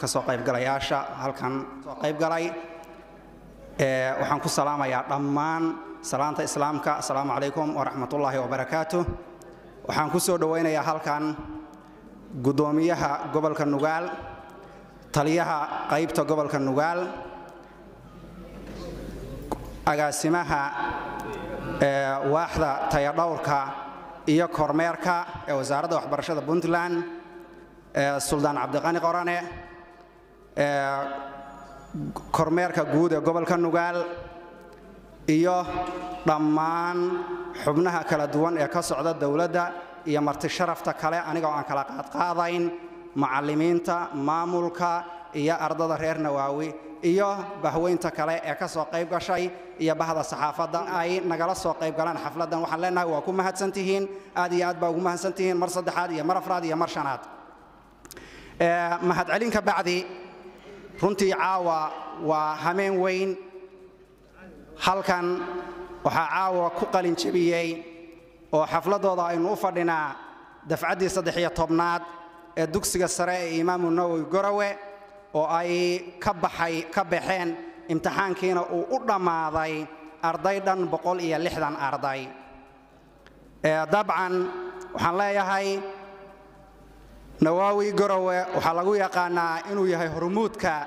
Ka soo qaybgalayaasha halkan soo qaybgalay, waxaan ku salaamayaa dhammaan salaanta Islaamka: assalaamu calaykum waraxmatullaahi wabarakaatu. Waxaan ku soo dhowaynayaa halkan guddoomiyaha gobolka Nugaal, taliyaha qaybta gobolka Nugaal, agaasimaha waaxda tayadhowrka iyo kormeerka ee Wasaaradda Waxbarashada Puntland, Suldaan Cabdiqani Qorane, kormeerka guud ee gobolka Nugaal, iyo dhammaan xubnaha kala duwan ee ka socda dowladda iyo marti sharafta kale, aniga oo aan kala qaadqaadayn, macallimiinta, maamulka iyo ardada reer Nawaawi iyo bahweynta kale ee ka soo qayb gashay iyo bahda saxaafadda ay nagala soo qayb galaan xafladdan. Waxaan leenahay waa ku mahadsantihiin, aad iyo aad baa ugu mahadsantihiin, mar saddexaad iyo mar afraad iyo mar shanaad. Mahadcelin ka bacdi, runtii caawa waa hameen weyn. Halkan waxaa caawa ku qalin jebiyey oo xafladdooda aynu u fadhinaa dafcaddii 13aad ee dugsiga sare ee Imaamu Nawowi Gorowe, oo ay ka baxay ka baxeen imtixaankiina uu u dhammaaday arday dhan 160 arday. Dabcan waxaan leeyahay Nawaawi Gorowe waxaa lagu yaqaanaa inuu yahay hormuudka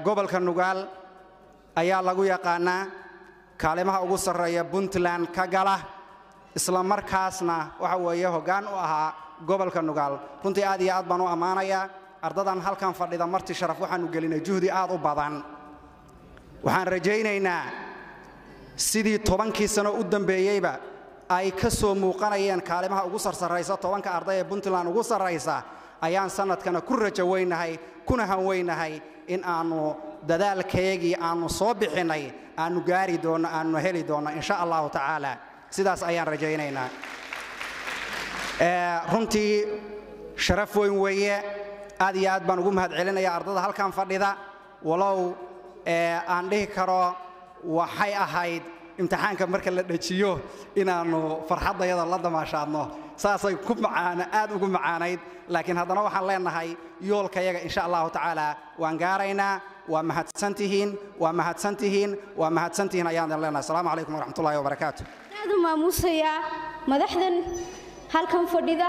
gobolka Nugaal, ayaa lagu yaqaanaa kaalimaha ugu sarreeya Puntland ka gala, isla markaasna waxa weeye hoggaan u ahaa gobolka Nugaal. Runtii aad iyo aad baan u ammaanayaa ardadan halkan fadhida. Marti sharaf, waxaanu gelinay juhdi aad u badan. Waxaan rajaynaynaa sidii 10kii sano u dambeeyeyba ay ka soo muuqanayeen kaalimaha ugu sarsarraysa, 10ka arday ee Puntland ugu sarraysa, ayaan sannadkana ku rajo weynahay kuna hanweynahay in aannu dadaalkayagii aannu soo bixinnay aannu gaari doonno, aannu heli doonno, insha Allahu tacaala. Sidaas ayaan rajaynaynaa. Runtii sharaf weyn weeye, aad iyo aad baan ugu mahad celinaya ardada halkan fadhida. Walow aan dhihi karo waxay ahayd imtixaanka marka la dhejiyo inaannu farxaddayada la damaashaadno, saasay ku macaana aad ugu macaanayd, laakiin haddana waxaan leenahay yoolkayaga insha Allahu tacaala waan gaaraynaa. Waa mahadsantihiin, waa mahadsantihiin, waa mahadsantihiin ayaan idin leenahay. Asalaamu calaykum waraxmatullahi wabarakaatu. Aad u maamuusayaa madaxdan halkan fadhida.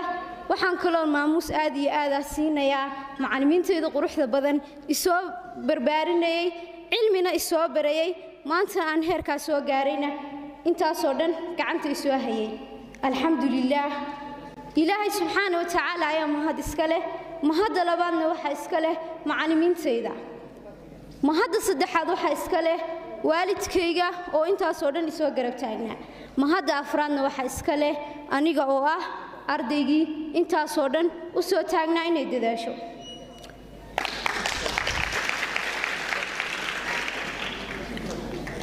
Waxaan kaloo maamuus aad iyo aadaa siinayaa macallimiintayda quruxda badan, isoo barbaarinayey, cilmina isoo barayey, maanta aan heerkaa soo gaarayna intaasoo dhan gacanta isoo hayay. Alxamdu lilaah, Ilaahay subxaana wa tacaala ayaa mahad iska leh. Mahadda labaadna waxaa iska leh macallimiintayda. Mahadda saddexaad waxaa iska leh waalidkayga oo intaasoo dhan isoo garab taagnaa. Mahadda afraadna waxaa iska leh aniga oo ah ardaygii intaasoo dhan u soo taagnaa inay dadaasho.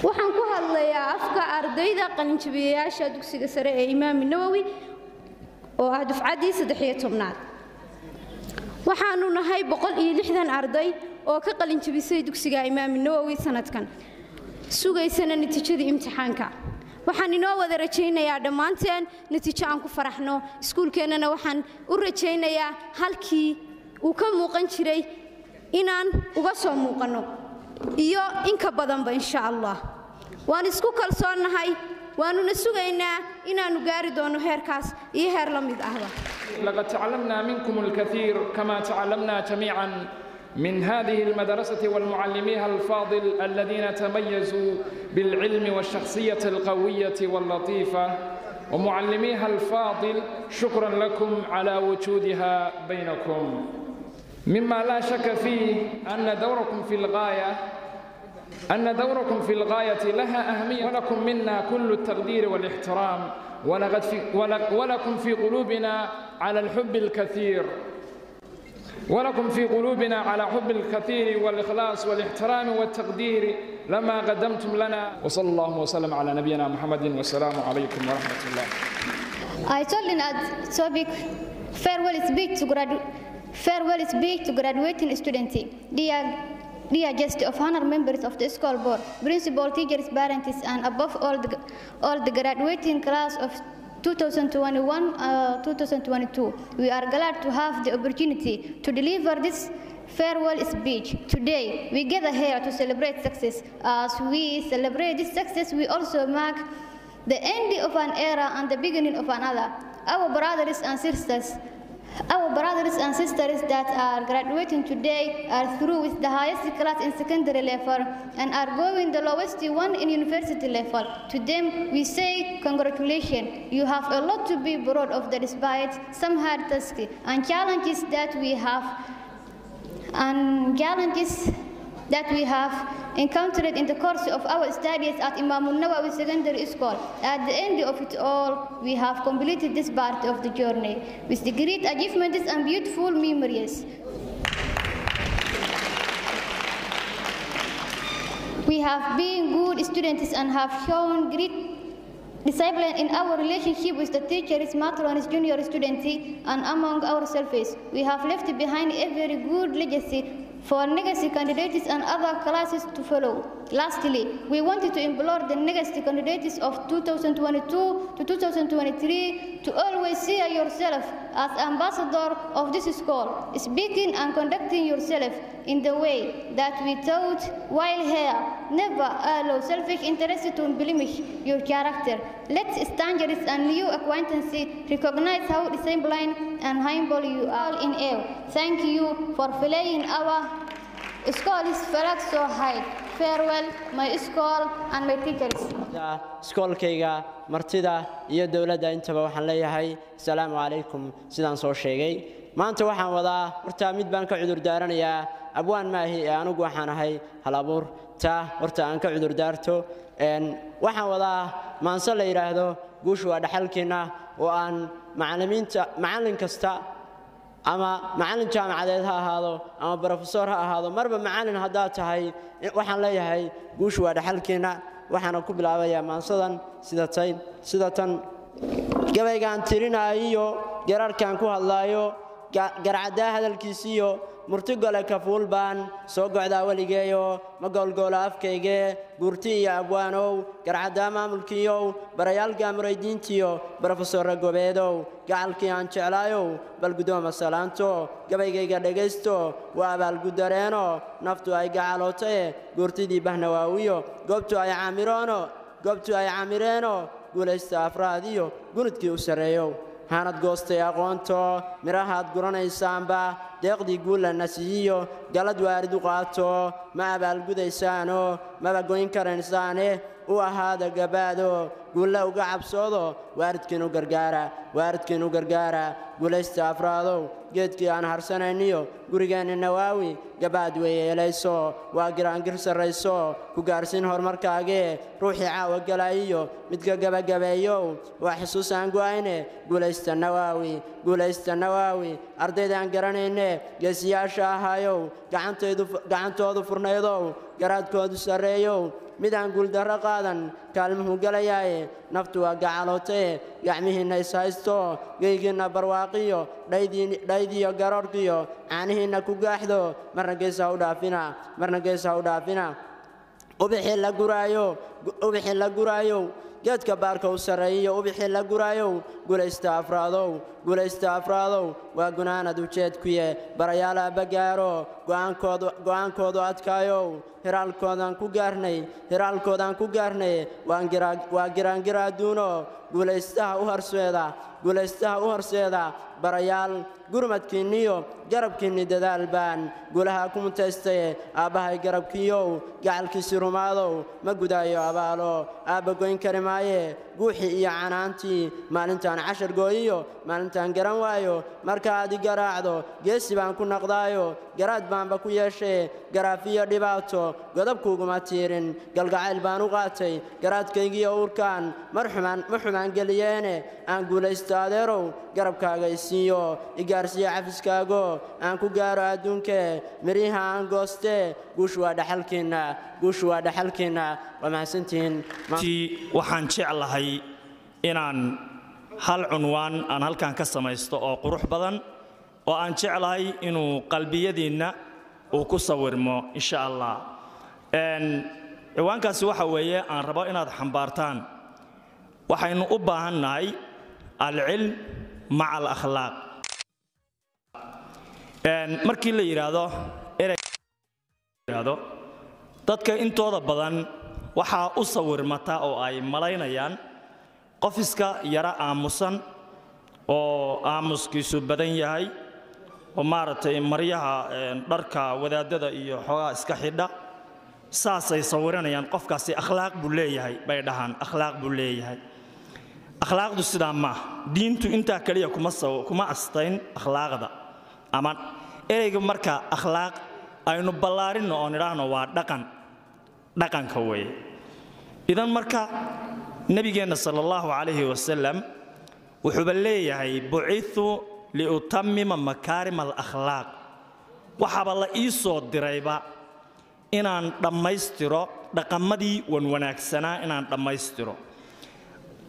Waxaan ku hadlayaa afka ardayda qalinjabiyayaasha dugsiga sare ee Imaami Nawowi oo ah dufcaddii 13aad. Waxaannu nahay 160 arday oo ka qalinjabisay dugsiga Imaami Nawowi sanadkan, sugaysana natiijadii imtixaanka. Waxaan inoo wada rajaynayaa dhammaanteen natiijo aan ku faraxno. Iskuulkeennana waxaan u rajaynayaa halkii uu ka muuqan jiray inaan uga soo muuqanno iyo in ka badanba, insha Allah. Waan isku kalsoonnahay, waannuna sugaynaa inaannu gaari doonno heerkaas iyo heer la mid ahba. لقد تعلمنا منكم الكثير كما تعلمنا جميعا من هذه المدرسة والمعلميها الفاضل الذين تميزوا بالعلم والشخصية القوية واللطيفة، ومعلميها الفاضل، شكرا لكم على وجودها بينكم. مما لا شك فيه أن دوركم في الغاية لها أهمية، ولكم منا كل التقدير والاحترام، ولقد في ولكم في قلوبنا على الحب الكثير، ولكم في قلوبنا على حب الكثير والإخلاص والاحترام والتقدير لما قدمتم لنا. وصلى الله وسلم على نبينا محمد، والسلام عليكم ورحمة الله. I told in a topic farewell speech to graduating students. Dear guest of honor, members of the school board, principal, teachers, parents, and above all the graduating class of 2021, 2022. We are glad to have the opportunity to deliver this Farewell speech. Today, we gather here to celebrate success. As we celebrate this success, we also mark the end of an era and the beginning of another. Our brothers and sisters that are graduating today are through with the highest class in secondary level and are going the lowest one in university level. To them, we say congratulations. You have a lot to be proud of despite some hard tasks and challenges that we have encountered in the course of our studies at Imam Nawawi Secondary School. At the end of it all, we have completed this part of the journey with the great achievements and beautiful memories. We have been good students and have shown great discipline in our relationship with the teachers, matrons, junior students, and among ourselves. We have left behind a very good legacy for legacy candidates and other classes to follow. Lastly, we wanted to implore the legacy candidates of 2022 to 2023 to always see yourself as ambassador of this school, speaking and conducting yourself in the way that we taught while here. Never allow selfish interest to blemish your character. Let strangers and new acquaintances recognize how disciplined and humble you are in air. Thank you for flying our school's flag so high. Farewell, my school and my teachers. Iskoolkayga, martida iyo dowladda intaba waxaan leeyahay asalaamu calaykum. Sidaan soo sheegay, maanta waxaan wadaa horta mid baan ka cudur daaranayaa. Abwaan maahi ee anugu waxaan ahay hal abuur. Taa horta aan ka cudur daarto. Waxaan wadaa maanse la yidhaahdo guushu waa dhaxalkeenna, oo aan macallimiinta, macallin kasta ama macallin jaamacadeed ha ahaado ama brofesor ha ahaado, marba macallin haddaad tahay, waxaan leeyahay guushu waa dhaxalkeenna. Waxaana ku bilaabayaa maansadan sida tan: gabaygaan tirinaayo, gararkaan ku hadlaayo, garcaddaa hadalkiisiyo murtigole kafuul baan soo gocdaa weligeeyo, ma goolgoola afkaygee. Guurti iyo abwaanow, garcaddaa maamulkiiyow, barayaal gaamuraydiintiyo brofesorra gobeedow, gacalkii aan jeclaayow, bal guddooma salaanto, gabaygayga dhegaysto, waa abaalgudareeno naftu ay gacalootaye. Guurtidii bahnawaawiyo goobtu ay camireenoo, guulaysta afraad iyo gunudkii u sarreeyow. Haanad goostay aqoonto, midhahaad guranaysaanba, deeqdii guullana siiyo, galad waarid u qaato, ma abaalgudaysaano, maba goyn karaysaane. U ahaada gabaado, guulla uga cabsoodo, waaridkiinu gargaara, waaridkiinu gargaara. Guulaysta afraadow, geedkii aan harsanayniyo gurigeenna Nawaawi gabaad weyeelayso, waa giraangir sarrayso ku gaarsiin horumarkaagee. Ruuxii caawa galaayiyo midka gabagabeeyow, waa xusuus aan go'ayne. Guulaysta Nawaawi, guulaysta Nawaawi. Ardaydaan garanayne geesiyaasha ahaayow, gacantoodu furnaydow, garaadkoodu sarreeyow, midaan guuldarro qaadan kaalmuhu galayaaye. Naftu waa gacalootaye, gacmihiinna ishaysto, geygiinna barwaaqiyo, dhaydiyo garoorkiyo caanihiinna ku gaaxdo, marna gees ha u dhaafina, marna gees ha u dhaafina. Ubixii la guraayo, ubixii la guraayow, geedka baarka u sarreeyiyo ubixii la guraayow, guulaysta afraadow, guulaysta afraadow. Waa gunaanad ujeedkuye, barayaal aabba gaaro, go'aankoodu adkaayow, hiraalkoodaan ku gaarnay, hiraalkoodaan ku gaarnay. Waa giraangira adduuno, guulaystaha u horseeda, guulaystaha u horseeda. Barayaal gurmadkiinniyo garabkiinni dadaal baan guulaha ku mutaystaye. Aabbahay garabkiiyow, gacalkiisi rumaadow, ma gudaayo abaalo, aabba goyn kari maaye. Guuxii iyo canaantii maalintaan cashar gooyiyo, maalintaan garan waayo, marka aad i garaacdo geesi baan ku naqdaayo, garaad baanba ku yeeshee. Garaafiyo dhibaato godob kuuguma tiirin, galgacayl baan u qaatay garaadkaygiiyo uurkaan, mar xumaan ma xumaan geliyeene. Aan guulaysto adeerow, garabkaaga isiiyo, igaarsiiyo cafiskaago, aan ku gaaro adduunkee, miriha aan goostee. Guushu waa dhaxalkeenna, guushu waa dhaxalkeenna. Waa mahadsantihiin. Waxaan jeclahay inaan hal cunwaan aan halkan ka samaysto oo qurux badan, oo aan jeclahay inuu qalbiyadiinna uu ku sawirmo insha Allah. Ciwaankaasi waxa weeye aan rabo inaad xambaartaan. Waxaynu u baahannahay alcilm maca alakhlaaq. Markii la yidhaahdo yidhaahdo, dadka intooda badan waxaa u sawirmata oo ay malaynayaan qof iska yara aamusan oo aamuskiisu badan yahay oo maaragtay maryaha dharka wadaadada iyo xoogaa iska xidha. Saasay sawiranayaan, qofkaasi akhlaaq buu leeyahay bay dhahaan, akhlaaq buu leeyahay. Akhlaaqdu sidaa maaha. Diintu intaa keliya kuma astayn akhlaaqda ama ereyga. Marka akhlaaq aynu ballaarinno oo nidhaahno waa dhaqan, dhaqanka weeye. Idan marka nabigeenna sala allahu calayhi wasalam wuxuuba leeyahay: "Bucithu liutammima makaarima alakhlaaq." Waxaaba la ii soo dirayba inaan dhammaystiro dhaqamadii wan wanaagsanaa, inaan dhammaystiro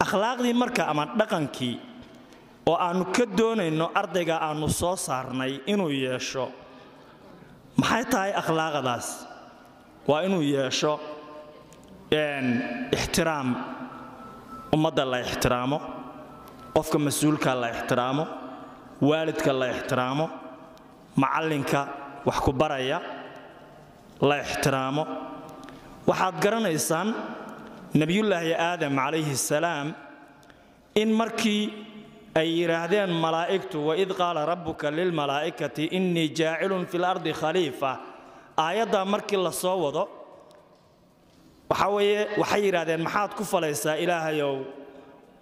akhlaaqdii marka ama dhaqankii oo aannu ka doonayno ardayga aannu soo saarnay inuu yeesho. Maxay tahay akhlaaqdaas? Waa inuu yeesho ixtiraam, ummadda la ixtiraamo, qofka mas-uulka la ixtiraamo, waalidka la ixtiraamo, macallinka wax ku baraya la ixtiraamo. Waxaad garanaysaan Nebiyullaahi Aadam calayhi salaam in markii ay yidhaahdeen malaa'igtu: "Waid qaala rabbuka lilmalaa'ikati innii jaacilun fi lardi khaliifa." Aayaddaa markii la soo wado, waxaa weeye waxay yidhahdeen: "Maxaad ku falaysaa, Ilaahayow,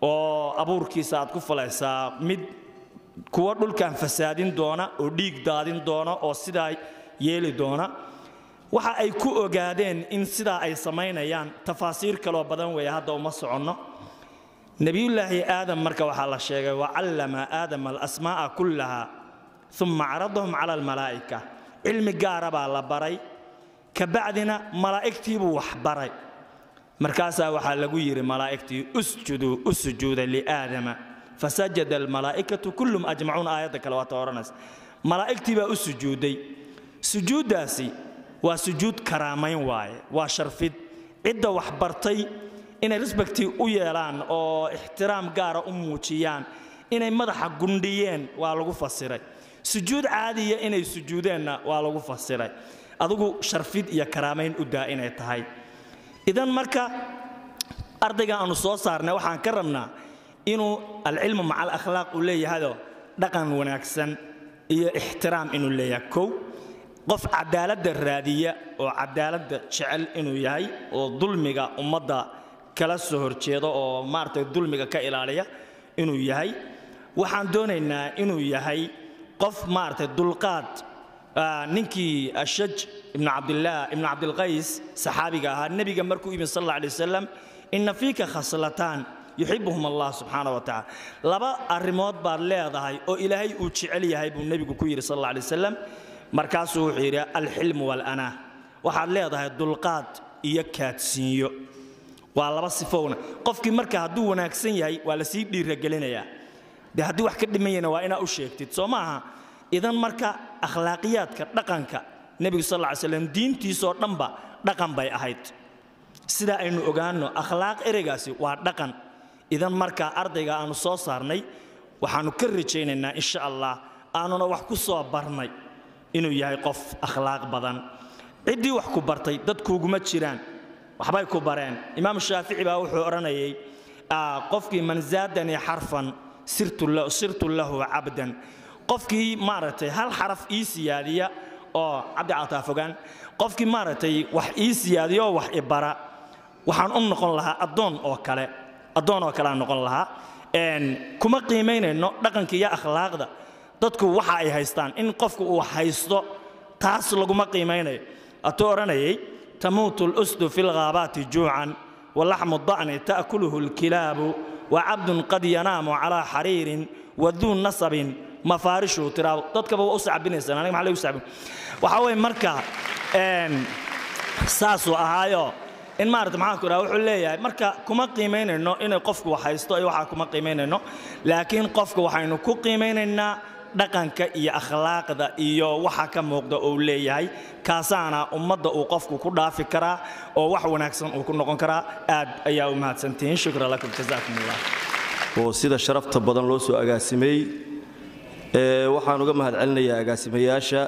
oo abuurkiisa aad ku falaysaa mid kuwa dhulkan fasaadin doona oo dhiig daadin doona oo sidaa yeeli doona?" Waxa ay ku ogaadeen in sidaa ay samaynayaan, tafaasiir kaloo badan weeye, hadda uma soconno. Nebiyullaahi Aadam marka waxaa la sheegay: "Wacallama Aadama alasmaa'a kullaha uma caradahum cala almalaa'ika." Cilmi gaara baa la baray, kabacdina malaa'igtiibuu wax baray. Markaasaa waxaa lagu yidhi malaa'igtii: "Usjuduu, u sujuuda liaadama." "Fasajada almalaa'ikatu kullum ajmacuun." Aayadda kale waa ta odhanaysa malaa'igtii baa u sujuuday. Sujuuddaasi waa sujuud karaamayn waaye, waa sharfid cidda wax bartay inay respect u yeelaan oo ixtiraam gaara u muujiyaan. Inay madaxa gundhiyeen waa lagu fasiray, sujuud caadiya inay sujuudeenna waa lagu fasiray. Adigu sharfid iyo karaamayn u daa inay tahay. Idan marka ardayga aanu soo saarnay waxaan ka rabnaa inuu alcilmu maca alakhlaaq uu leeyahayoo dhaqan wanaagsan iyo ixtiraam inuu leeyahay. Kow, qof cadaaladda raadiya oo cadaaladda jecel inuu yahay oo dulmiga ummadda kala soo horjeeda oo maaragtay dulmiga ka ilaaliya inuu yahay. Waxaan doonaynaa inuu yahay qof maaragtay dulqaad. Ninkii Ashaj ibnu Cabdillaah ibnu Cabdilqays, saxaabiga ahaa, nebiga markuu yimi sal alla alay wasalam: "Inna fiika khaslataan yuxibuhum Allah subxaana wa tacala." Laba arrimood baad leedahay oo Ilaahay uu jecel yahay, buu nebigu ku yidhi sal alla alay wasalam. Markaasuu wuxuu yidhi: "Alxilmu walanaa." Waxaad leedahay dulqaad iyo kaadsiinyo. Waa laba sifowna. Qofkii marka hadduu wanaagsan yahay waa lasii dhiiragelinayaa, dee haddii wax ka dhiman yahna waa inaa u sheegtid, soo ma aha? Idan marka akhlaaqiyaadka, dhaqanka nebigu sal alla ly slam, diintiisoo dhanba dhaqan bay ahayd. Sidaa aynu ogaanno, akhlaaq ereygaasi waa dhaqan. Idan marka ardayga aanu soo saarnay waxaannu ka rajaynaynaa, insha Allah, aanuna wax ku soo barnay inuu yahay qof akhlaaq badan. Ciddii wax ku bartay dad kuuguma jiraan, waxbay ku bareen. Imaam Shaafici baa wuxuu odhanayay: "Qofkii man zaadanii xarfan sirtu lahu cabdan." Qofkii maaragtay hal xaraf ii siyaadiya oo Cabdi Cataa fogaan, qofkii maaragtay wax ii siyaadiya oo wax i bara, waxaan u noqon lahaa addoon oo kale, addoon oo kale aan noqon lahaa. Kuma qiimaynayno dhaqanka iyo akhlaaqda dadku waxa ay haystaan. In qofku uu haysto taas laguma qiimaynayo. Atuu odhanayay: "Tamuutu lusdu fi lghaabaati juucan walaxmu da'ni ta'kuluhu lkilaabu wacabdun qad yanaamu calaa xariirin waduu nasabin mafaarishuhu tiraabo." Dadkaba waa u sacbinaysaan, aniga maxaa lagu sacbin? Waxaa weeye marka saasuu ahaayo in maarata maxaan ku idhaha, wuxuu leeyahay marka kuma qiimaynayno inay qofku wax haysto iyo waxaa kuma qiimaynayno, laakiin qofka waxaynu ku qiimaynaynaa dhaqanka iyo akhlaaqda iyo waxa ka muuqda uu leeyahay. Kaasaana ummadda uu qofku ku dhaafi karaa oo wax wanaagsan uu ku noqon karaa. Aad ayaa u mahadsantihiin. Shukra lakum, jazaakum Allah. Oo sida sharafta badan loo soo agaasimay, waxaan uga mahad celinayaa agaasimayaasha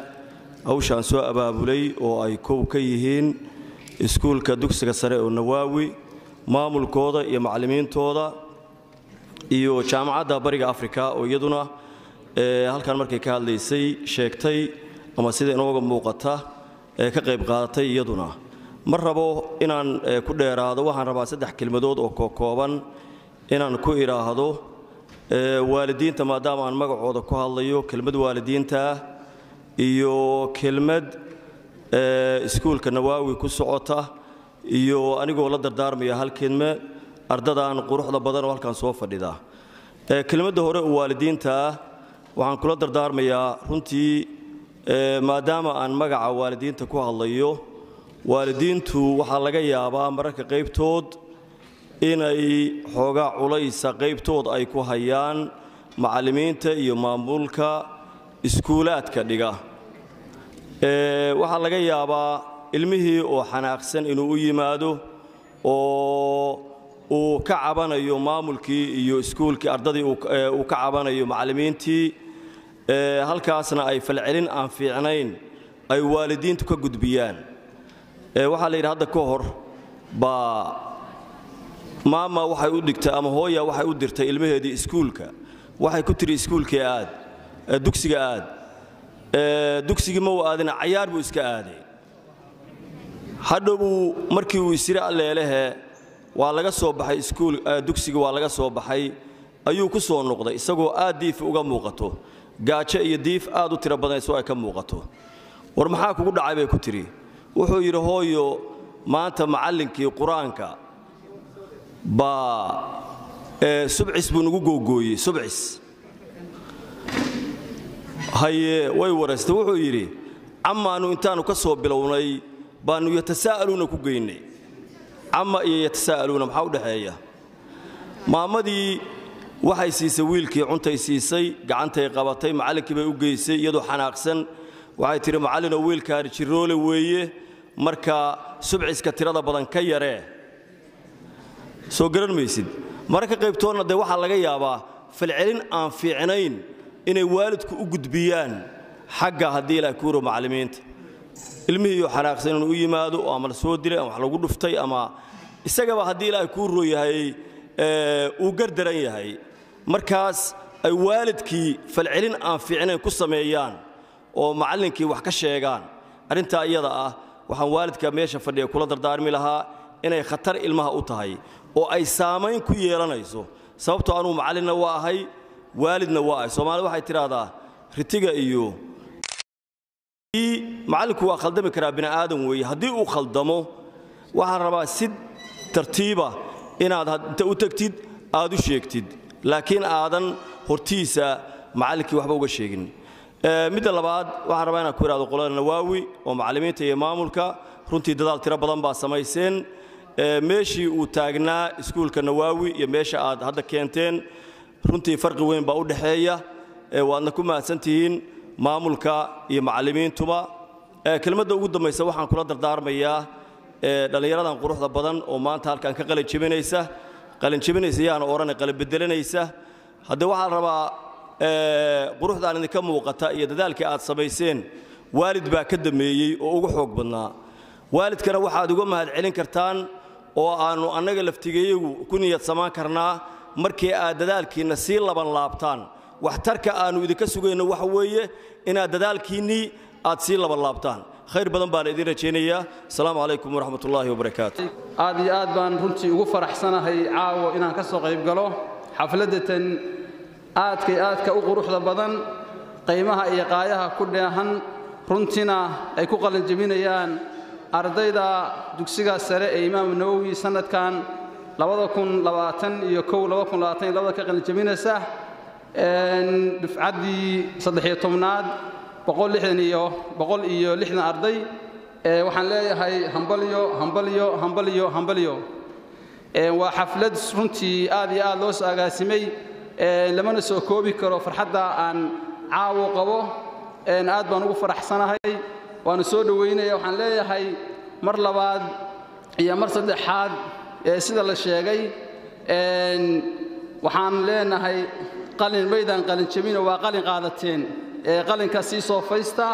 Hawshaan soo abaabulay oo ay kow ka yihiin iskuulka dugsiga sare oo Nawaawi, maamulkooda iyo macallimiintooda, iyo Jaamacadda Bariga Afrika oo iyaduna halkan markay ka hadlaysay sheegtay ama sida inooga muuqata ee ka qayb qaadatay iyaduna. Ma rabo inaan ku dheeraado. Waxaan rabaa saddex kelmadood oo kookooban inaan ku idhaahdo waalidiinta, maadaama aan magacooda ku hadlayo. Kelmad waalidiinta iyo kelmad iskuulka Nawaawi ku socota iyo anigoo la dardaarmaya hal kelme ardadan quruxda badan oo halkan soo fadhida. Kelmadda hore oo waalidiinta waxaan kula dardaarmayaa runtii, maadaama aan magaca waalidiinta ku hadlayo, waalidiintu waxaa laga yaabaa mararka qaybtood inay xoogaa culaysa qaybtood ay ku hayaan macallimiinta iyo maamulka iskuulaadka dhiga. Waxaa laga yaabaa ilmihii oo xanaaqsan inuu u yimaado oo uu ka cabanayo maamulkii iyo iskuulkii, ardadii uu ka cabanayo macallimiintii, halkaasna ay falcelin aan fiicnayn ay waalidiintu ka gudbiyaan. Waxaa la yidhi hadda ka hor baa maama waxay u dhigtay ama hooya waxay u dirtay ilmaheedii iskuulka. Waxay ku tiri, "Iskuulkii aad, dugsiga aad." Dugsigii ma uu aadina, cayaar buu iska aaday. Hadhowbuu markii uu isiri alleelehe waa laga soo baxay iskuul, dugsigii waa laga soo baxay, ayuu ku soo noqday isagoo aad diif uga muuqato, gaajo iyo diif aad u tiro badan isagoo ay ka muuqato. "War maxaa kugu dhacay?" bay ku tidhi. Wuxuu yidhi, "Hooyo, maanta macallinkii qur-aanka baa subcis buu nagu googooyey, subcis." Haye, way waraystay. Wuxuu yidhi, "Cammaannu intaannu ka soo bilownay baannu yatasaa'aluuna ku geynay. Camma iyo yatasaa'aluuna maxaa u dhexeeya?" Maamadii waxay siisay wiilkii cuntay siisay, gacantay qabatay, macallinkii bay u geysay iyadoo xanaaqsan. Waxay tidhi, "Macallinoo, wiilkaani jiroole weeye, marka subciska tirada badan ka yaree." Soo garan maysid? Mararka qaybtoodna dee waxaa laga yaabaa falcelin aan fiicnayn inay waalidku u gudbiyaan xagga haddii Ilaah kuuro macallimiinta. Ilmihiiyo xanaaqsan inuu u yimaado oo ama la soo dilay ama wax lagu dhuftay ama isagaba haddii Ilaahay kuu rooyahay uu gardaran yahay, markaas ay waalidkii falcelin aan fiicnayn ku sameeyaan oo macallinkii wax ka sheegaan. Arrintaa iyada ah waxaan waalidka meesha fadhiya kula dardaarmi lahaa inay khatar ilmaha u tahay oo ay saamayn ku yeelanayso, sababtoo anuu macallinna waa ahay, waalidna waa ahay. Soomaalida waxay tidhaahdaa ritiga iyo macallinku waa khaldami karaa, bini aadan weeye. Haddii uu khaldamo, waxaan rabaa si tartiiba inaad inta u tagtid aad u sheegtid, laakiin aadan hortiisa macallinkii waxba uga sheegin. Midda labaad waxaan rabaa inaan ku idhahdo qolada Nawaawi oo macallimiinta iyo maamulka, runtii dadaal tiro badan baa samayseen. Meeshii uu taagnaa iskuulka Nawaawi iyo meesha aad hadda keenteen runtii farqi weyn baa u dhexeeya. Waadna ku mahadsantihiin maamulka iyo macallimiintuba. Kelmadda ugu dambaysa waxaan kula dardaarmayaa dhallinyaradan quruxda badan oo maanta halkan ka qalin jebinaysa, qalin jebinaysa yaana odhanay, qalin bedelanaysa. Haddee waxaa la rabaa quruxdaan idinka muuqata iyo dadaalkii aad samayseen waalid baa ka dameeyey oo ugu xoog badnaa. Waalidkana waxaad uga mahad celin kartaan oo aannu annaga laftigeeyagu ku niyad samaan karnaa markii aad dadaalkiinna sii laban laabtaan. Waxtarka aannu idinka sugayno waxa weeye inaad dadaalkiinnii aad sii laban laabtaan. Khayr badan baan idin rajaynayaa. Asalaamu calaykum waraxmat ullaahi wabarakaatu. Aad iyo aad baan runtii ugu faraxsanahay caawo inaan ka soo qayb galo xafladatan aadka iyo aadka u quruxda badan, qiimaha iyo qaayaha ku dheehan, runtiina ay ku qalinjebinayaan ardayda dugsiga sare ee Imaam Nawowi sanadkan 2021 2022 ka qalinjebinaysa, dufcaddii 13aad, 160 iyo 160 arday. Waxaan leeyahay hambalyo, hambalyo, hambalyo, hambalyo. Waa xaflad runtii aad iyo aad loo soo agaasimay, lamana soo koobi karo farxadda aan caawo qabo. Aad baan ugu faraxsanahay, waanu soo dhoweynaya. Waxaan leeyahay mar labaad iyo mar saddexaad, sida la sheegay, waxaan leenahay qalin maydaan qalin jebino, waa qalin qaadateen, qalinka sii soofaysta.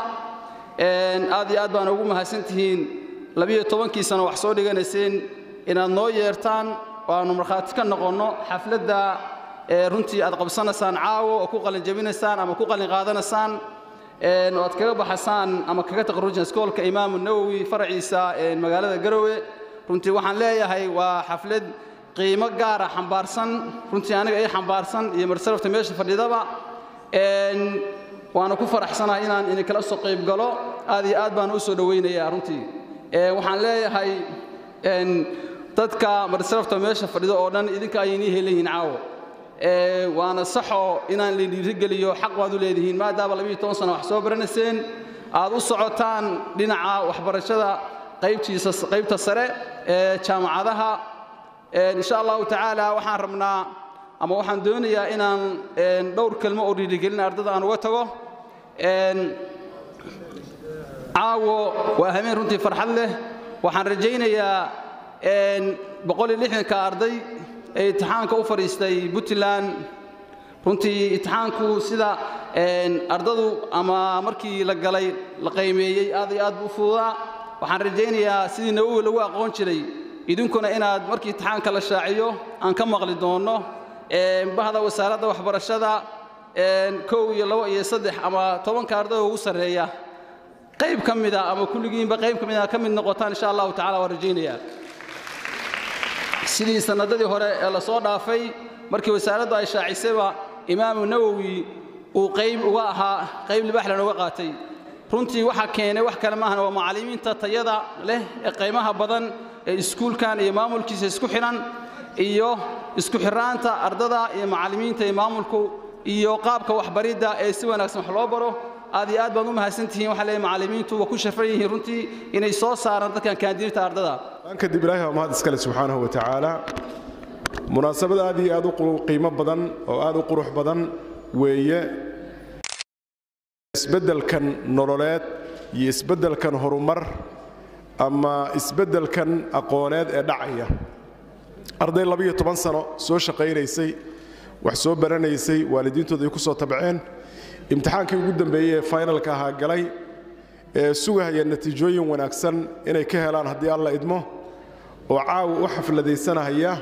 Aad iyo aad baan ugu mahadsantihiin 12kii sano wax soo dhiganayseen inaad noo yeertaan oo aanu markhaati ka noqonno xafladda runtii aad qabsanaysaan caawo oo ku qalin jabinaysaan ama ku qalin qaadanaysaan oo aad kaga baxasaan ama kaga taqarrujin iskoolka Imaamu Nawawi faraciisa magaalada Garowe. Runtii waxaan leeyahay waa xaflad qiimo gaara xambaarsan, runtii aniga ay xambaarsan iyo marsarafta meesha fadhidaba. Waana ku faraxsanahay inaan idinkala soo qayb galo, aad iyo aad baan u soo dhowaynayaa. Runtii waxaan leeyahay dadka marsarafta meesha fadhida oo dhan idinka ayay inii helan yihiin caawo, waana saxoo inaan la dhiirigeliyo, xaq waad u leedihiin maadaama 12 sano wax soo baranayseen, aad u socotaan dhinaca waxbarashada qaybtiisa qaybta sare ee jaamacadaha. Insha Allahu tacaala waxaan rabnaa ama waxaan doonayaa inaan dhowr kelmo oo dhiirigelin ardada aan uga tago. Caawo waa habeen runtii farxad leh. Waxaan rajaynayaa 160ka arday ee imtixaanka u fadhiistay Puntland, runtii imtixaanku sida ardadu ama markii la galay la qiimeeyey aad iyo aad buu u fududaa. Waxaan rajaynayaa sidii Nawowi lagu aqoon jiray idinkuna inaad markii imtixaanka la shaaciyo aan ka maqli doonno bahda wasaaradda waxbarashada 1 iyo 2 iyo 3 ama 10ka ardayda ugu sarreeya qayb ka mida ama kulligiinba qayb ka mida ka mid noqotaan insha Allahu tacaala. Waan rajaynayaa sidii sanadadii hore ee la soo dhaafay markii wasaaraddu ay shaacisayba Imaamu Nawowi uu qayb uga ahaa, qayb libaaxlan uga qaatay. Runtii waxa keenay wax kale maahan, waa macallimiinta tayada leh ee qiimaha badan ee iskuulkan iyo maamulkiisa isku xidhan iyo isku xiraanta ardada iyo macallimiinta iyo maamulku iyo qaabka waxbaridda ee si wanaagsan wax loo baro. Aad iyo aad baan u mahadsantihiin. Waxaa leeyahay macallimiintu waa ku shafan yihiin runtii inay soo saaraan dadkan kaandiirta ardada. Kadib Ilaahay waa mahad iskale subxaanahu wa tacaala. Munaasabad aad iyo aad u qiimo badan oo aad u qurux badan weeye. Isbeddelkan nololeed iyo isbeddelkan horumar ama isbeddelkan aqooneed ee dhacaya, arday 12 sano soo shaqaynaysay, wax soo baranaysay, waalidiintooda ay ku soo tabceen, imtixaankii ugu dambeeyey ee finalka ahaa galay, ee sugahaya natiijooyin wanaagsan inay ka helaan haddii Alla idmo, oo caawa u xafladaysanahaya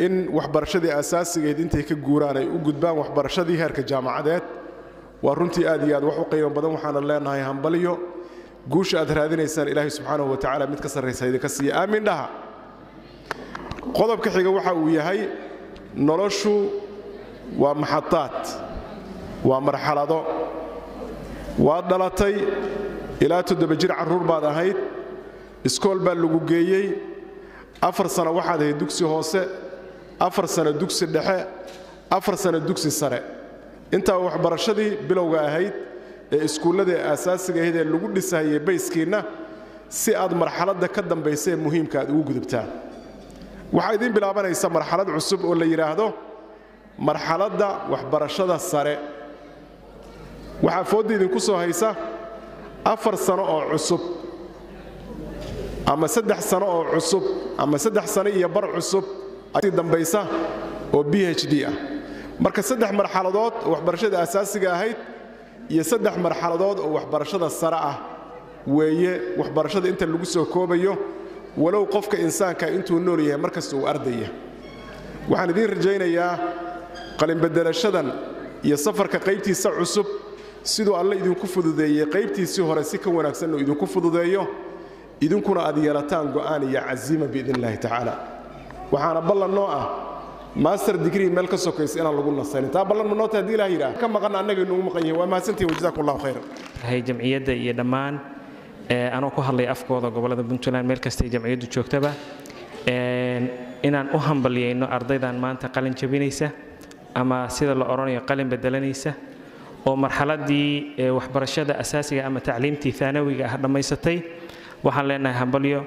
in waxbarashadii asaasigeed intay ka guuraan ay u gudbaan waxbarashadii heerka jaamacadeed, waa runtii aad iyo aad wax u qiimo badan. Waxaana leenahay hambalyo, guusha aad raadinaysaan Ilaahay subxaanahu wa tacaala mid ka sarraysa idinka siiya, aamin dhaha. Qodobka xiga waxa uu yahay noloshu waa maxataad, waa marxalado. Waad dhalatay, ilaa 7 jir carruur baad ahayd, iskool baa lagu geeyey, 4 sano waxaad ahayd dugsi hoose, 4 sano dugsi dhexe, 4 sano dugsi sare. Intaa waxbarashadii bilowga ahayd ee iskuullada aasaasiga ahayd ee lagu dhisahayay bayskiinna si aad marxaladda ka dambaysa ee muhiimka aad ugu gudubtaan. Waxaa idiin bilaabanaysa marxalad cusub oo la yidhaahdo marxaladda waxbarashada sare. Waxaa foodda idinku soo haysa 4 sano oo cusub ama 3 sano oo cusub ama 3 sano iyo bar cusub dambaysa oo PhD ah. Marka 3 marxaladood oo waxbarashada asaasiga ahayd iyo 3 marxaladood oo waxbarashada sare ah weeye waxbarashada inta lagu soo koobayo, walow qofka insaanka intuu nool yahay markasta uu ardaya. Waxaan idiin rajaynayaa qalinbedelashadan iyo safarka qaybtiisa cusub siduu Alle idinku fududeeyey qaybtiisii hore si ka wanaagsan uu idinku fududeeyo, idinkuna aad yeelataan go'aan iyo casiima biidn illaahi tacaala. Waxaana ballan noo ah master degree meel ka sokaysa inaan lagu nasanin. Taa ballan ma noo tahay haddii Ilaah yidhaah ka maqan annaga inugu maqan yihiin. Waa mahadsantihin, wajazaakum Allahu khayran. Tahay jamciyadda iyo dhammaan anoo ku hadlay afkooda gobolada Puntland meel kastay jamciyaddu joogtaba inaan u hambaliyeyno ardaydan maanta qalin jabinaysa ama sida la odhanayo qalin bedelanaysa oo marxaladii waxbarashada asaasiga ama tacliimtii aanawiga ah dhammaysatay. Waxaan leenahay hambalyo,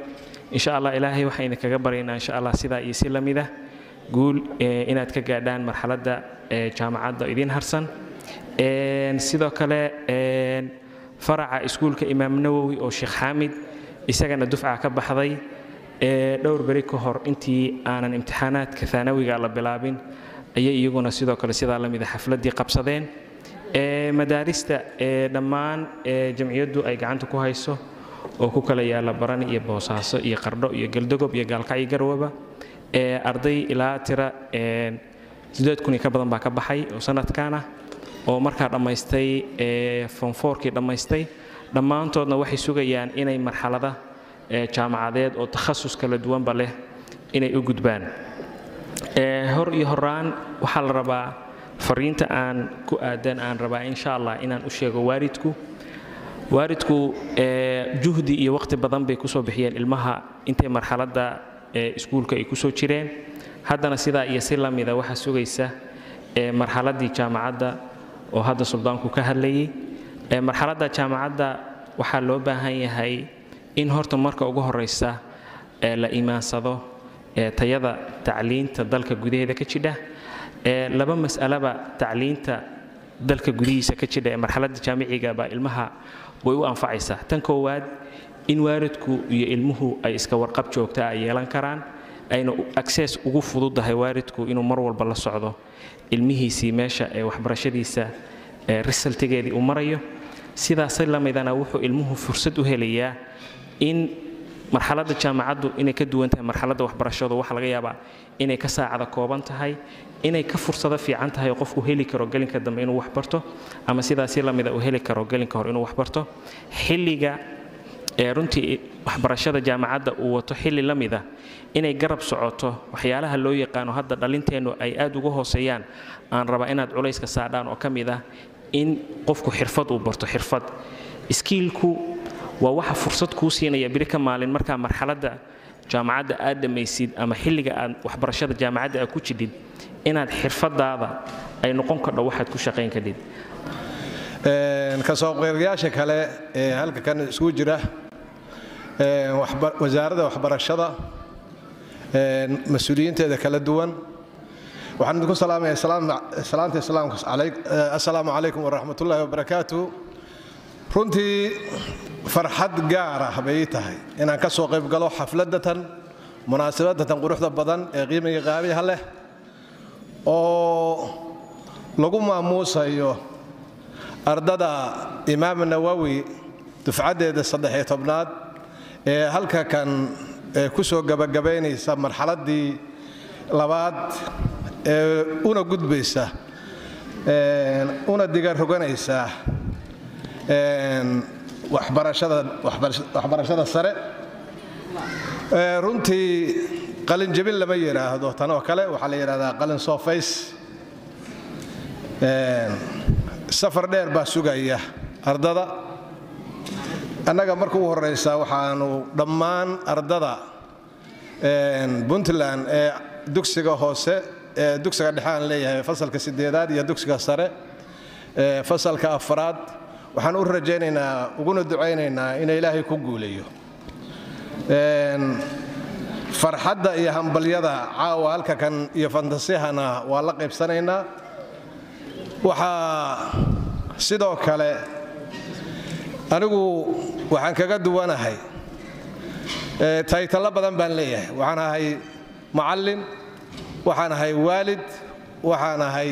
insha Allah Ilaahay waxaan idinkaga baryaynaa insha Allah sidaa iyo si la mid ah guul inaad ka gaadhaan marxaladda jaamacadda idiin harsan. Sidoo kale faraca iskuulka Imaam Nawowi oo Sheekh Xaamid isagana dufca ka baxday dhowr beri ka hor intii aanan imtixaanaadka aanawiga la bilaabin ayay iyaguna sidoo kale sidaa la mid ah xafladdii qabsadeen. Madaarista dhammaan jamciyaddu ay gacanta ku hayso oo ku kala yaala Baran iyo Boosaaso iyo Qardho iyo Galdogob iyo Gaalkacyo, Garwaba, arday ilaa tira 8,000 iyo ka badan baa ka baxay oo sanadkan ah, oo markaa dhammaystay form fourkii dhammaystay. Dhammaantoodna waxay sugayaan inay marxalada jaamacadeed oo takhasus kala duwanba leh inay u gudbaan. Hor iyo horaan waxaa la rabaa fariinta aan ku aadan aan rabaa, insha Allah, inaan u sheego waalidku. Waalidku juhdi iyo waqti badan bay kusoo bixiyeen ilmaha intay marxaladda iskuulka ay kusoo jireen. Haddana sidaa iyo si lamida waxaa sugaysa marxaladdii jaamacadda oo hadda suldaanku ka hadlayay. Marxaladda jaamacadda waxaa loo baahan yahay in horta marka ugu horeysa la imaansado tayada tacliinta dalka gudaheeda ka jidha. Laba mas'alaba tacliinta dalka gudihiisa ka jidha ee marxaladda jaamiciga baa ilmaha way u anfacaysaa. Tan koowaad, in waalidku iyo ilmuhu ay iska warqab joogta ay yeelan karaan, ayna access ugu fududahay waalidku inuu mar walba la socdo ilmihiisii meesha ee waxbarashadiisa resultigeedii uu marayo. Sidaas lamidana wuxuu ilmuhu fursad u helayaa in marxaladda jaamacaddu inay ka duwan tahay marxaladda waxbarashadu. Waxaa laga yaabaa inay ka saacada kooban tahay, inay ka fursado fiican tahay oo qofku heli karo gelinka dambe inuu wax barto, ama sidaasi lamida uu heli karo gelinka hore inuu wax barto. Xilliga ee runtii waxbarashada jaamacadda uu wato, xilli la mida inay garab socoto waxyaalaha loo yaqaano hadda dhalinteennu ay aad uga hooseeyaan, aan rabaa inaad culayska saadhaan, oo ka mid ah in qofku xirfad uu barto. Xirfad, skillku, waa waxa fursad kuu siinaya biri ka maalin markaa marxaladda jaamacadda aad dhammaysid ama xilliga aad waxbarashada jaamacadda aad ku jidhid inaad xirfadaada ay noqon kardho waxaad ku shaqayn kadhid. Kasoo qaybgayaasha kale ee halka kan isugu jira, wasaaradda waxbarashada mas-uuliyiinteeda kala duwan, waxaan idinku salaamaya salaanta islaamka: assalaamu calaykum waraxmatullaahi wabarakaatu. Runtii farxad gaar ah bay ii tahay inaan ka soo qayb galo xafladatan, munaasabadatan quruxda badan ee qiimiga qaabiha leh oo lagu maamuusayo ardada Imaam Nawowi dufcaddeeda 13aad ee halka kan ku soo gabagabaynaysa marxaladdii labaad ee una gudbaysa una diga roganaysa waxbarashada sare. Runtii qalinjabin lama yidhaahdo tan oo kale, waxaa la yidhahdaa qalin soofays. Safar dheer baa sugaya ardada. Annaga marka ugu horraysa waxaanu dhammaan ardada Puntland ee dugsiga hoose, ee dugsiga dhexe aan leeyahay, fasalka sideedaad, iyo dugsiga sare ee fasalka afraad, waxaan u rajaynaynaa uguna ducaynaynaa ina Ilaahay ku guuleeyo. Farxadda iyo hambalyada caawa halka kan iyo fantasihana waa la qaybsanaynaa. Waxaa sidoo kale anigu waxaan kaga duwanahay titleyo badan baan leeyahay. Waxaan ahay macallin, waxaan ahay waalid, waxaan ahay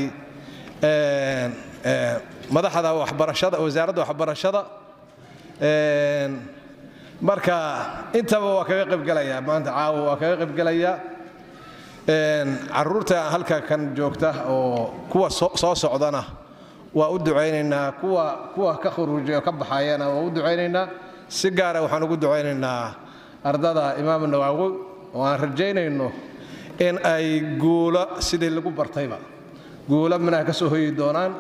madaxda waxbarashada, wasaaradda waxbarashada. Marka intaba waa kaga qaybgelayaa maanta, caawa waa kaga qaybgelayaa. Caruurta halka kan joogta oo kuwa soo socdana waa u ducaynaynaa, kuwa ka khuruujay oo ka baxayana waa u ducaynaynaa. Si gaara waxaan ugu ducaynaynaa ardada Imaam Nawawi oo aan rajaynayno in ay guulo sidii lagu bartayba guulo minaha ka soo hoyi doonaan,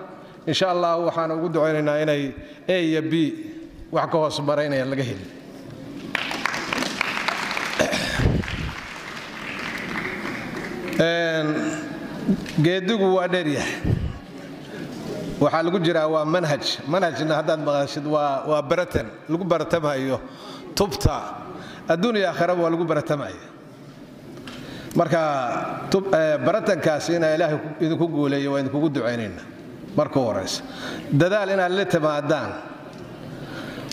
insha Allah. Waxaan ugu ducaynaynaa inay A iyo B wax ka hoos maraynaya laga helin. Geedigu waa dheeryahay, waxaa lagu jiraa waa manhaj. Manhajna haddaad maqashid waa baratan lagu baratamayo tubta adduun iyo aakhiraba waa lagu baratamaya. Marka baratankaasi inaa Ilaahay idinku guuleeyo waa idinkugu ducaynayna. Marka horeysa dadaal inaad la timaadaan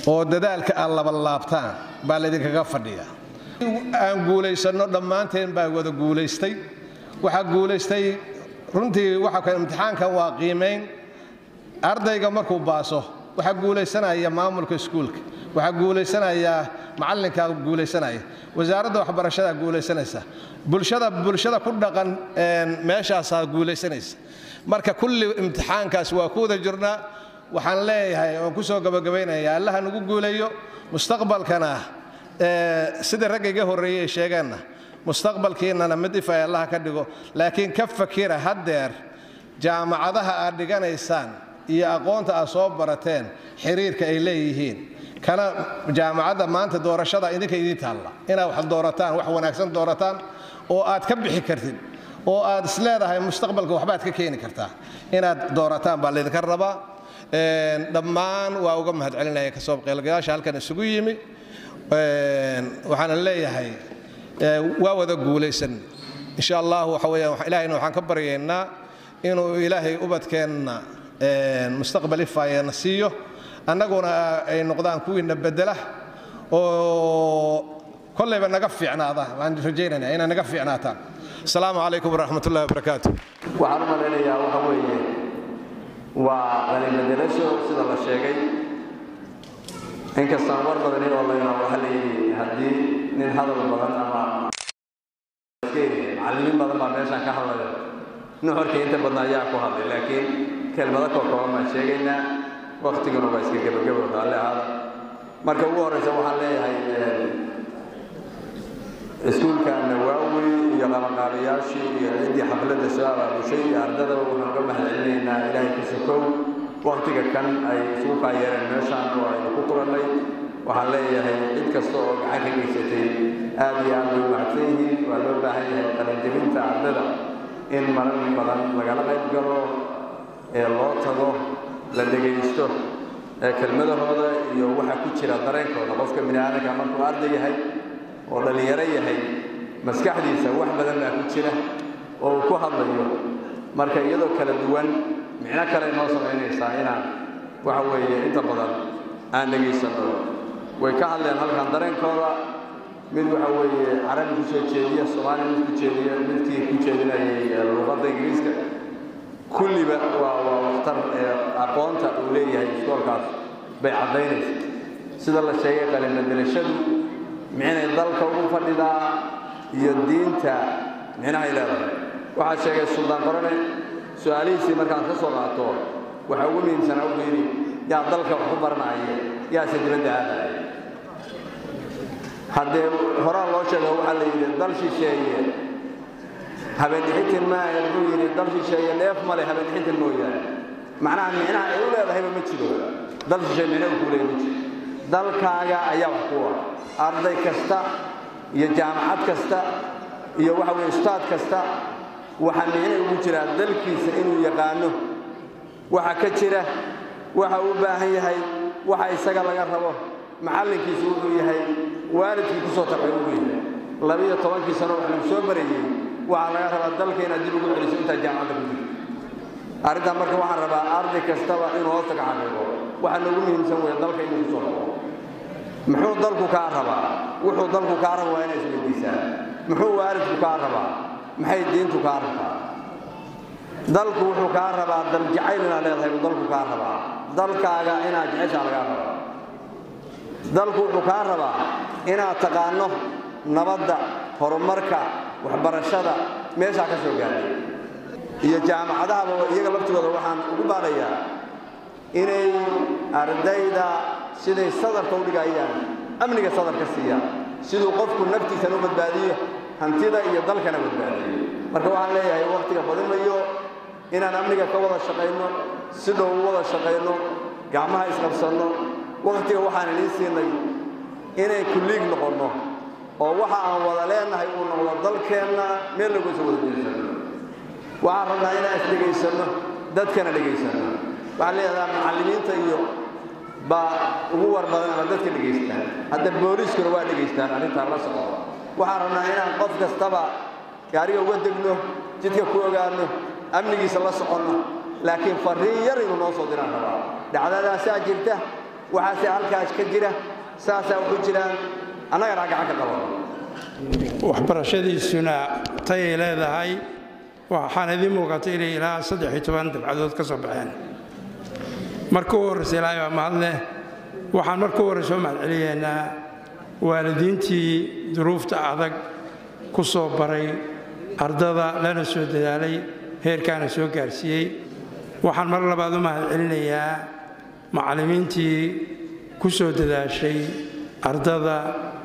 oo dadaalka aad labalaabtaan baa laydinkaga fadhiyaa. Aan guulaysanno dhammaanteen baa wada guulaystay. Waxaa guulaystay runtii waxa kale imtixaankan waa qiimayn. Ardayga markuu baaso, waxaa guulaysanaya maamulka iskuulka, waxaa guulaysanaya macallinkaa, guulaysanaya wasaaradda waxbarashada, guulaysanaysa bulshada ku dhaqan meeshaasaa guulaysanaysa. Marka kulli imtixaankaas waa ku wada jirnaa. Waxaan leeyahay oon ku soo gabagabaynaya, Allaha nagu guuleeyo. Mustaqbalkana sida ragga iga horreeyey sheegeenna, mustaqbalkiinnana mid ifay Allaha ka dhigo. Laakiin ka fakira haddeer jaamacadaha aad dhiganaysaan iyo aqoonta aad soo barateen xiriirka ay leeyihiin. Kana jaamacadda maanta doorashada idinka idiin taalla, inaad wax doorataan, wax wanaagsan doorataan oo aad ka bixi kartid oo aad isleedahay mustaqbalka waxbaad ka keeni kartaa, inaad doorataan baa laydinka rabaa. Dhammaan waa uga mahadcelinaya kasoo qaybgalayaasha halkan isugu yimi. Waxaana leeyahay waa wada guulaysan, insha Allah. Waxa weeyaan, Ilaahayna waxaan ka baryaynaa inuu Ilaahay ubadkeenna mustaqbal ifaayana siiyo, annaguna ay noqdaan kuwiina bedela oo kollayba naga fiicnaada. Waan rajaynaynaa inay naga fiicnaataan. Asalaamu calaykum waraxmat ullahi wabarakaatu. Waxaan u malaynayaa waxa weeye waa qalinbedelasho sida la sheegay. Inkastaan war badani oo laynaa, waxaa la yidhi haddii nin hadal badan ama macallimiin badan baa meeshaan ka hadlaya, nuxurkii inta badna ayaa ku hadlay, laakiin kelmado kookooban baan sheegaynaa, waktiguna waa iska gebagebo, raalli ahaada. Marka ugu horreysa waxaan leeyahay iskuulka Nawaawi iyo qabanqaabayaashii iyo ciddii xafladda soo abaabushay iyo ardadaba waxaan uga mahadcelinaynaa Ilaahay ku sokow waktiga kan ay isugu kaayeereen meeshaan oo aynu ku kulannay. Waxaan leeyahay cid kasta oo gacan ka geysatay aad iyo aad bay u mahadsan yihiin. Waa loo baahan yahay qalinjebinta ardada in marar badan lagala qayb galo ee loo tago, la dhegaysto ee kelmadahooda iyo waxa ku jira dareenkooda. Qofka bini aadamka markuu arday yahay oo dhallinyaro yahay, maskaxdiisa wax badan baa ku jira oo uu ku hadlayo. Marka iyadoo kala duwan micno kale inoo samaynaysaa inaan waxa weeye inta badan aan dhegaysanno. Way ka hadleen halkan dareenkooda, mid waxa weeye Carabi ku soo jeediya, Soomaali mid ku jeediya, midkii ku jeedinayay luqadda Ingiriiska, kulliba waa waxtar ee aqoonta uu leeyahay iskoolkaas bay caddaynaysa. Sida la sheegay, qalin bedelashadu micnay dalka ugu fadhidaa iyo diinta micnahay leedahay. Waxaa sheegay Suldaan Qorane su-aalihiisii markaan ka soo qaato, waxa ugu muhiimsanaa wuxuu yidhi: yaa dalka wax ku baranaya, yaase dibadda aadaya? Haddee horaa loo sheego, waxaa la yidhi dal shisheeye habeendixitin maahe. Wuxuu yidhi dal shisheeye dheef male habeendixitin mooyaane. Macnaha micnaha ay u leedahayba ma jiro. Dal shisheeye micnaha uu ku leeyahay ma jiro. Dalkaaga ayaa wax ku ah. Arday kasta iyo jaamacad kasta iyo waxa weeye ustaad kasta waxaa micno ugu jiraa dalkiisa inuu yaqaano waxa ka jira, waxa uu u baahan yahay, waxa isaga laga rabo, macallinkiisu wuxuu yahay, waalidkii ku soo tabcay wuxuu yahay. 12-kii sano wax lagu soo barayey waxaa laga rabaa dalka inaad dib ugu celiso intaad jaamacadda ku jirto. Arrintan marka waxaan rabaa arday kastaba inuu hoosta ka xaqiiqo. Waxa noogu muhiimsan weeye dalka inuu kusoo noqdo. Muxuu dalku kaa rabaa? Wuxuu dalku kaa raba waa inaad isweydiisaa. Muxuu waalidku kaa rabaa? Maxay diintu kaa rabtaa? Dalku wuxuu kaa rabaa dal jacayl inaad leedahay buu dalku kaa rabaa. Dalkaaga inaad jeceshaa lagaa rabaa. Dalku wuxuu kaa rabaa inaad taqaano nabadda, horumarka, waxbarashada meeshaa ka soo gaadhay iyo jaamacadahaba. Iyaga laftigooda waxaan ugu baaqayaa inay ardayda siday sadarka u dhigayaan amniga sadarka siiyaan, siduu qofku naftiisana u badbaadiyo, hantida iyo dalkana badbaadiyo. Marka waxaan leeyahay wakhtiga badinayo inaan amniga ka wada shaqayno, si dhow u wada shaqayno, gacmaha isqabsanno. Wakhtiga waxaan idiin siinay inay kulliig noqonno oo waxa aan wada leenahay uu noqdo dalkeenna meel lagu soo wada jeesano. Waxaan rabnaa inaan isdhegaysanno, dadkana dhegaysanno. Waxaan leedahaa macallimiinta iyo baa ugu war badan ama dadka dhegaystaan, hadda booliiskuna waa dhegaystaan arrintaan la socdo. Waxaan rabnaa inaan qof kastaba gaariga uga degno, jidka ku ogaanno, amnigiisa la soconno. Laakiin farriin yar inuu noo soo diraan rabaa: dhacdadaasaa jirta, waxaase halkaas ka jira, saasaa waxu jiraan, annagana gacan ka qabano. Waxbarashadiisuna tayay leedahay. Waxaana idiin muuqata inay ilaa 13 dabcadood ka soo baxeen. Marka u horraysa Ilaahay baa mahad leh. Waxaan marka u horraysa u mahad celiyaynaa waalidiintii duruufta adag ku soo baray ardada, lana soo dadaalay, heerkaana soo gaarsiiyey. Waxaan mar labaad u mahad celinayaa macallimiintii ku soo dadaashay ardada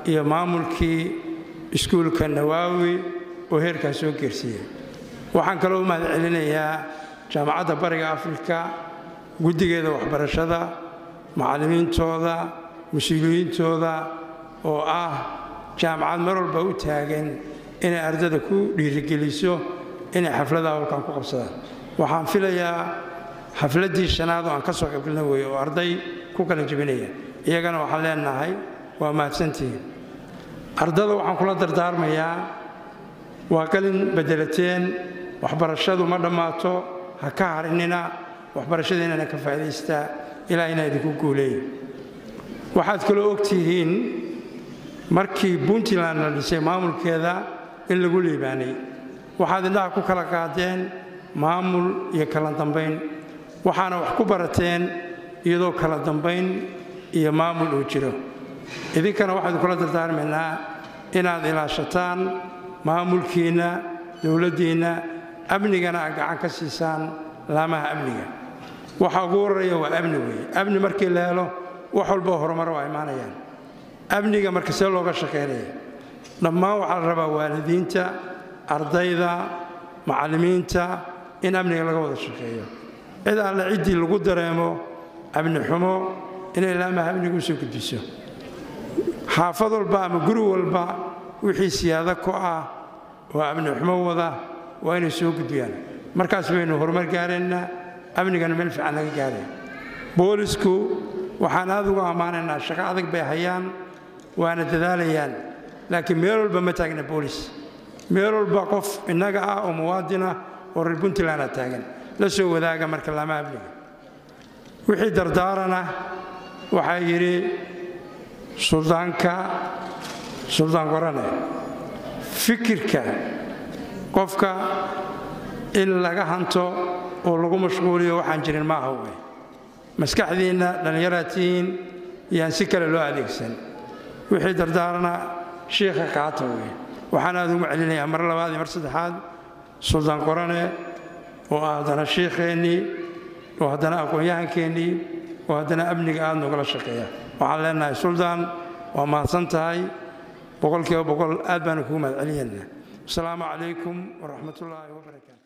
iyo maamulkii iskuulka Nawaawi oo heerkaas soo gaarsiiyey. Waxaan kaloo u mahad celinayaa Jaamacadda Bariga Afrika, guddigeeda waxbarashada, macallimiintooda, mas-uuliyiintooda, oo ah jaamacad mar walba u taagan inay ardada ku dhiirigeliso inay xafladaha howlkan ku qabsadaan. Waxaan filayaa xafladdii shanaad oo aan ka soo qaybgalna weeye oo arday ku kala jebinaya. Iyagana waxaan leenahay waa mahadsantihiin. Ardada waxaan kula dardaarmayaa, waa qalin bedelateen, waxbarashadu ma dhammaato, ha ka harinina waxbarashadiinana, ka faa'idaystaa. Ilaahayna idinku guuleeya. Waxaad kaloo og tihiin markii Puntland la dhisay maamulkeeda in lagu liibaanay. Waxaad indhaha ku kala qaadeen maamul iyo kala dambayn, waxaana wax ku barateen iyadoo kala dambayn iyo maamul uu jiro. Idinkana waxaynu kula dardaarmaynaa inaad ilaashataan maamulkiinna, dowladdiinna, amnigana aad gacan ka siisaan laamaha amniga. Waxa ugu horreeya waa amni weeye. Amni markii la helo, wax walboo horumar waa imaanayaan. Amniga marka see looga shaqaynaya? Dhammaan waxaa la rabaa waalidiinta, ardayda, macallimiinta in amniga laga wada shaqeeyo. Cid alle ciddii lagu dareemo amni xumo inay laamaha amniga u soo gudbiso. Xaafad walba ama guri walba wixii siyaado ku ah oo amni xumo wada waa inay soo gudbiyaan. Markaas baynu horumar gaaraynaa, amnigana meel fiican laga gaaraya. Boolisku waxaan aad ugu ammaanaynaa shaqo adag bay hayaan, waana dadaalayaan, laakiin meel walba ma taagna boolis. Meel walba qof innaga ah oo muwaadin ah oo reer Puntland taagan la soo wadaaga marka laamaha amniga. Wixii dardaarana waxaa yidhi suldaanka, Suldaan Qorane, fikirka qofka in laga hanto oo lagu mashquuliyo waxaan jirin maaha wey. Maskaxdiinna dhallinyaraad tihiin, yaan si kale loo adeegsan. Wixii dardaarana shiikha qaata wey. Waxaan aad ugu celinayaa mar labaad iyo mar saddexaad Suldaan Qorane, oo ah haddana shiikheennii, oo haddana aqoon-yahankeennii, oo haddana amniga aad nogala shaqeeya. Waxaan leenahay, Suldaan, waa mahadsan tahay 100%, aad baanu kugu mahad celinaynaa. Asalaamu calaykum waraxmatullaahi wabarakaatu.